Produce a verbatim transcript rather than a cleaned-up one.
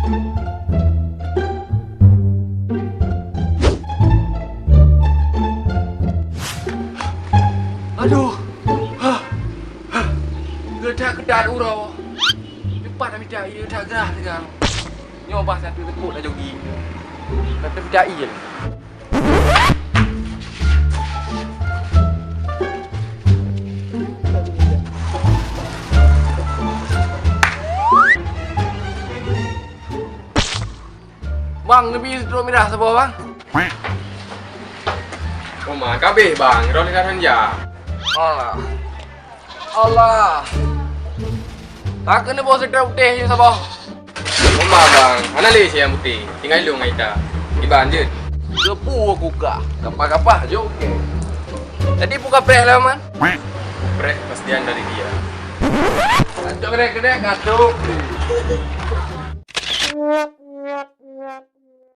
Aduh. Hah. Hah. Geudak-geudak uroe. Cepat dah mita ie that gerah teugang. Nyoe bah satu tepuk dah jogi. Kata mita ie. Bang, neubi sidroe mirah saboh, Bang. Oma, kabeh, Bang. Roh lé that han jak. Alah. Allah. Takeu neuboh sidroe putéh jeuet saboh. Oma, Bang. Hana lé si nyang putéh. Tinggai lôn ngon ita. Iban jeuet. Geupeu kuka. Kapah-kapah jok. Jadi buka preh lah, Man. Preh pastian dari dia. Atuk kedek-kedek, atuk.